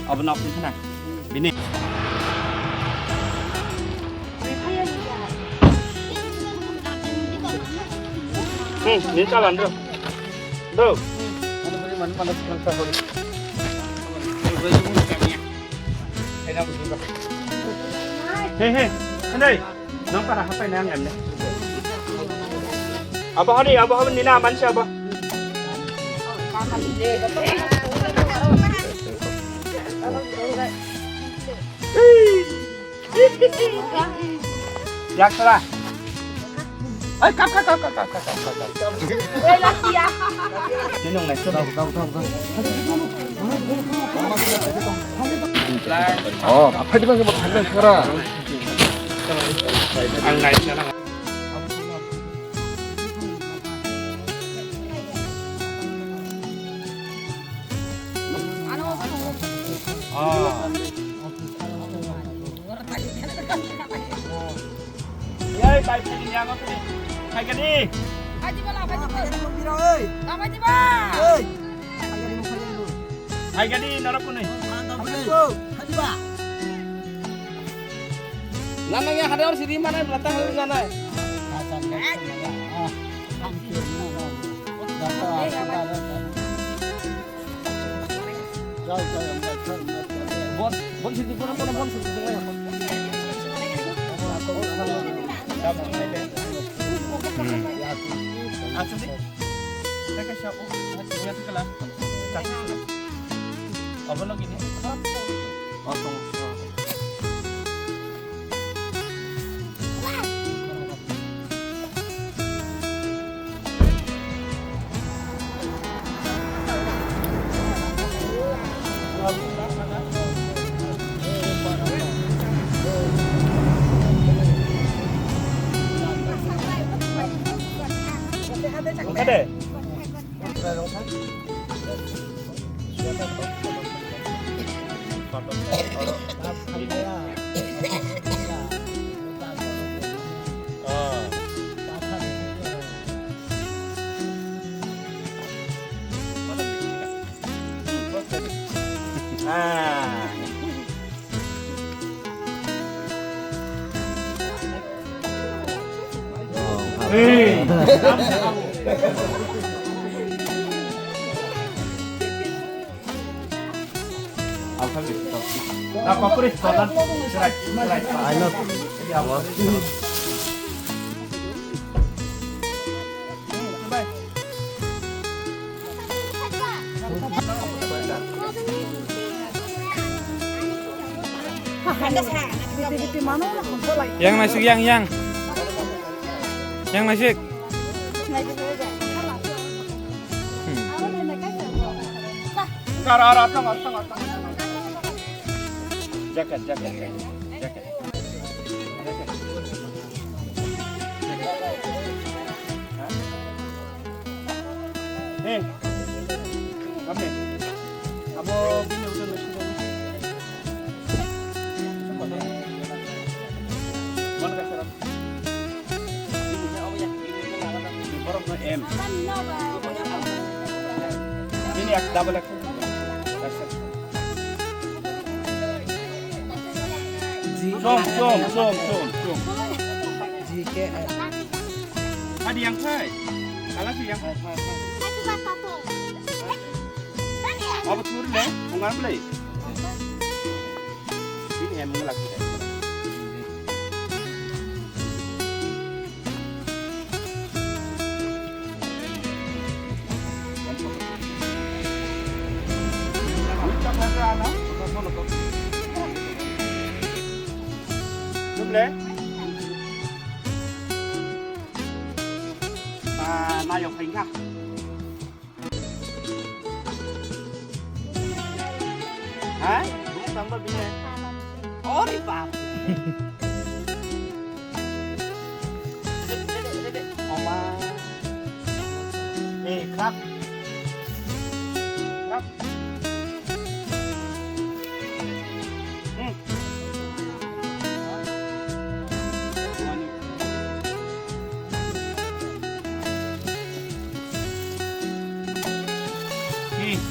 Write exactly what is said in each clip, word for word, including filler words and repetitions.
Abo nok ni khna. Bini. Hmm, ni chalan ro. Do. Hey, hey, hey. Nang para hapai nang em ne. Abo hani, abo hani nina mansi abo. Yak sala. Ai, kap, kap, kap. Tinung nai, tinung. Oh, apa di mana mau tanggal sekarang? Ang nai sana. Oh. Yai, bai, bai, yang apa ni? Hai gadi. Haji bola, haji bola. Haji bola. Hai gadi, norok kunai. Haji bola. Nana ya hada orang sini mana belakang nana. Bon, bon sini, bon, bon, bon sini. Hmm. Asli. Teka siapa? Siapa kala? Obo lagi ni. Otong. Oke deh. Ah. Hey. Alpha beta. Na papuri stolan. Right, right. I know. Yang naisik, yang, yang. Yang naisik. Hmm. Jacket, jacket, jacket. Hei, kami. Abo bini udah nasi dong. Mana kasar? Borok no M. Bini ek double X L. Chom, chom, chom, chom, chom. G K L. Adi yang khai. Kala si yang khai. Apa tuh le? Ungar beli. Ini yang mengelak kita. Ah, nayok hai kha. Ha? Bung tamba bini. Ori bap. Oma. Eh, krap. Krap. Hmm. Hmm.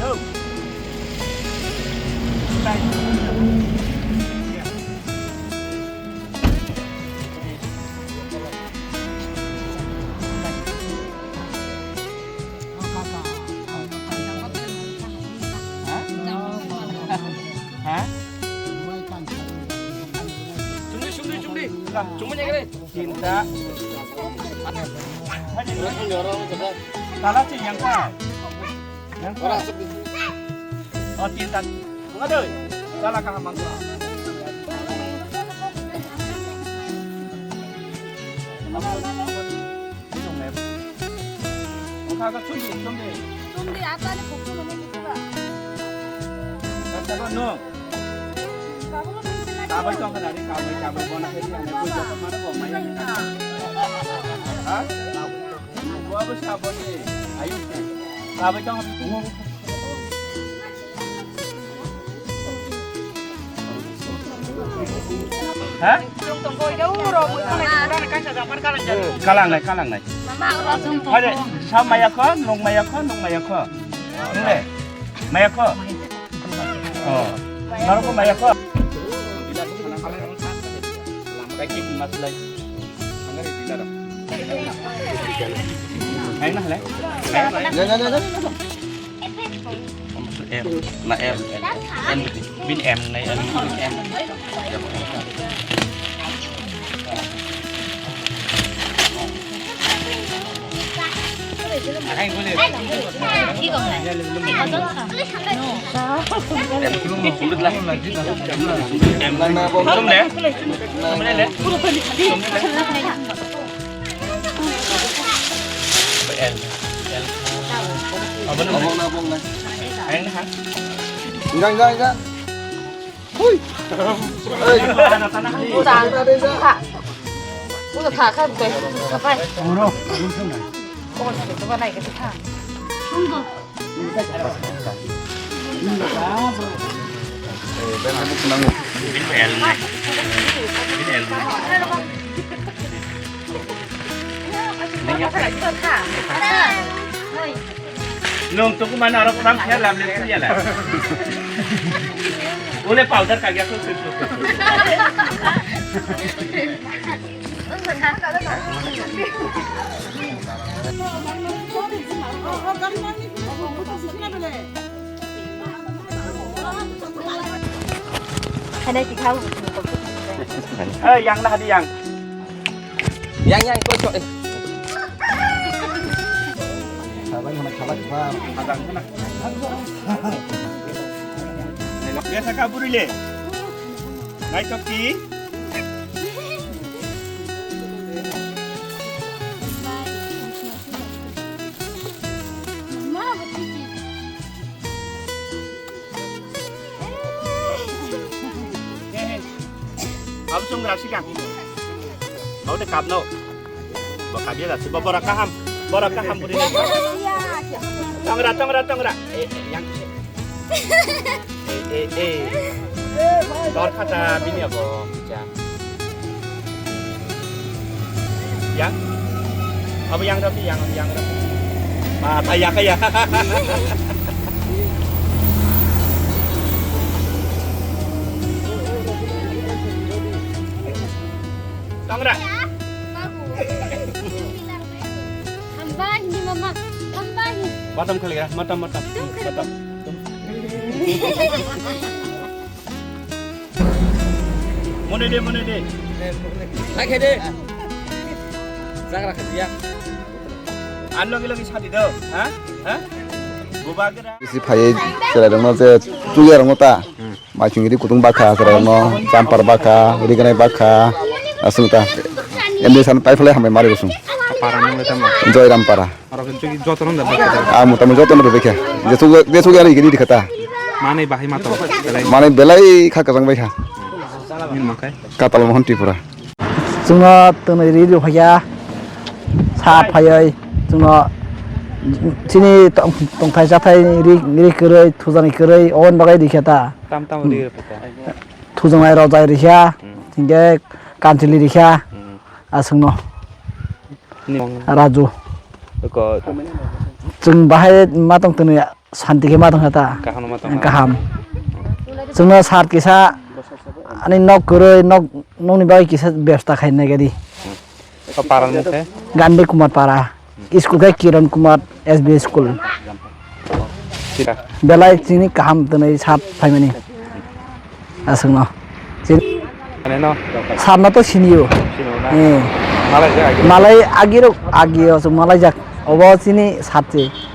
Ha? Chumdi, chumdi, chumdi. Chumdi nyagre. Tinta. Tala si yang ka. Yang ka. Oh, tinta. Ngadoi. Tala ka hamang ka. Wngkha khe chumdi, chumdi. Chumdi, atani kok chumdi, chumdi. Kasa ba no. Kabai tong khna ri, kabai, kabai bona khe ri, ane koi jok mano bo maya ni. Ha? Bo bo sa bo ni. Ayu. Kabai tong. Ha? Kalangnai, kalangnai. Hade, sa maya kho, nung maya kho, nung maya kho. Nung le? Maya kho? Oh. Norok maya kho? Hai na le? M, na M, M, bin M, na M, M. L, L. Abang na, abang na. Enggak, enggak, enggak. Hui. Hei. Udah, udah, udah. Udah, tak, kan, udah, udah, udah. Oro, oro sana. Oh, itu mana itu, ha? Tunggu. Nwng tuku mano aro program khe lam le siyala. Ule powder kagya ko. Hanai ki khau. Eh, yang lah di yang. Yang, yang, kau cok, eh. Sabai, mana khalak, bang. Biasa kabur le. Nai cok ki. Abo chwng rasi kang. Abo de kapno. Bo kapya rasi. Bo borok kaham. Borok kaham buri. Tongra, tongra, tongra. Eh, eh, yang. Eh, eh, eh. Dor khata bini abo. Cha. Yang? Abo yang rapi, yang, yang rapi. Ma, ta ya kaya. Tangra. Hambai ni mama, hambai. Matam khali ya, matam, matam. Matam. Mone de, mone de. Hai khe de. Jagra khe ya. An logi logi sadi do, ha? Ha? Bubagra. Bisi phai cherai rokno je chuya rokno ta. Mai chwng ri kutung bakha cherai rokno, champar bakha, ri ganai bakha. Aswng ta. Emni san tai phalai hambai mari bosong. Para nang le tamo. Joyram para. Aro khe jogi joto no da bakha. Ah, mota mo joto no bekha. Je chuya, je chuya ri gidi khata. Manai bahai mato. Manai belai kha kajang bai kha. Min makai. Katal Mohon Tripura. Chwngno twnwi ri rw phaiya, sa phaiwi chwngno chini tong-, tongthai chathai ri, ri kwrwi, thujani kwrwi, oboni bagwi rikha ta. Tam tam ri rw phaiya. Thujaknai rok jai rikha, hmm, hinkhe kanchili rikha, hmm, aswkno. Ni mong. Raju. Ko. Chwng bahai ma tong twnwi. Santi khe ma tongkha ta? Kaham ma tongkha. Kaham. Chwngno sir kisa ani nok kwrwi, nok, nokni bagwi kisa bebosta khaina nai gadi. O para ni mung khe? Gandhi Kumar Para. School khe Kiran Kumar S B school. Sira. Belai chini kaham twnwi sir phaimani. Aswkno. Chini Ani no? Sir no to siniyo. Sino na? Eh. Malai je agi. Malai agirok, agio chwng malaijak. Obo chini sir se.